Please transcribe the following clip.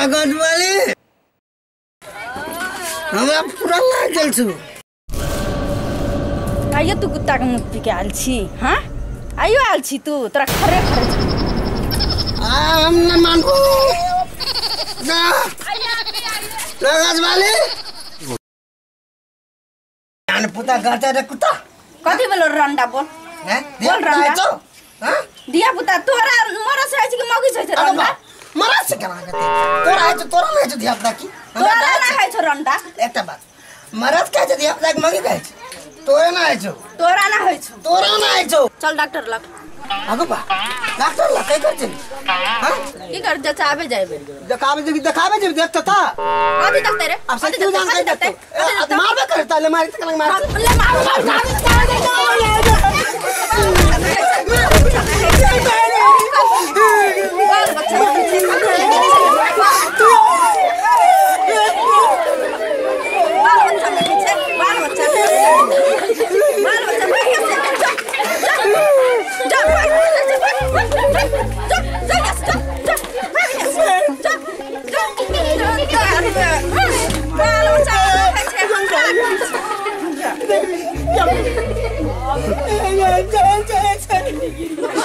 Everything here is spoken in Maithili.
कागज वाली हमरा पूरा लाग गेल छु। आइयो तू कुत्ता के मुँह पी के आयल छी? हाँ आइयो आयल छी तू, तोरा खरे खरे आ हम न मानबो ना। कागज वाली जान पुता गाता रे कुत्ता। कथी बोलो रंडा बोल? हैं बोल रंडा। हां दिया पुता तोरा मरस रहै छै कि मौगी छै रंडा? मरस केना कहते तोरा है तोरा नै छै धिया पुता की? तोरा ना है छौ रंडा। एकटा बात मरस कहै छै धिया पुता के मौगी कहै छै? तोरा ना है छौ, तोरा ना है छौ, तोरा ना है छौ। चल डॉक्टर लग। आगो बा डॉक्टर लग की कर छै? हां की कर जचाबे जाइबे? देखाबे जेबी, देखाबे जेबी देख त ता। कथी देखते रे? अब सच्ची जान कहि देखते मारबे करता ले मारि त कलंग मार ले मार मार मार। बाल बच्चा बाल बच्चा नहीं छै, बाल बच्चा बाल बच्चा भाग से जा जा भाग से जा जा जा जा भाग से जा जा जा। बाल बच्चा खाइ छै हमरा। जा जा जा।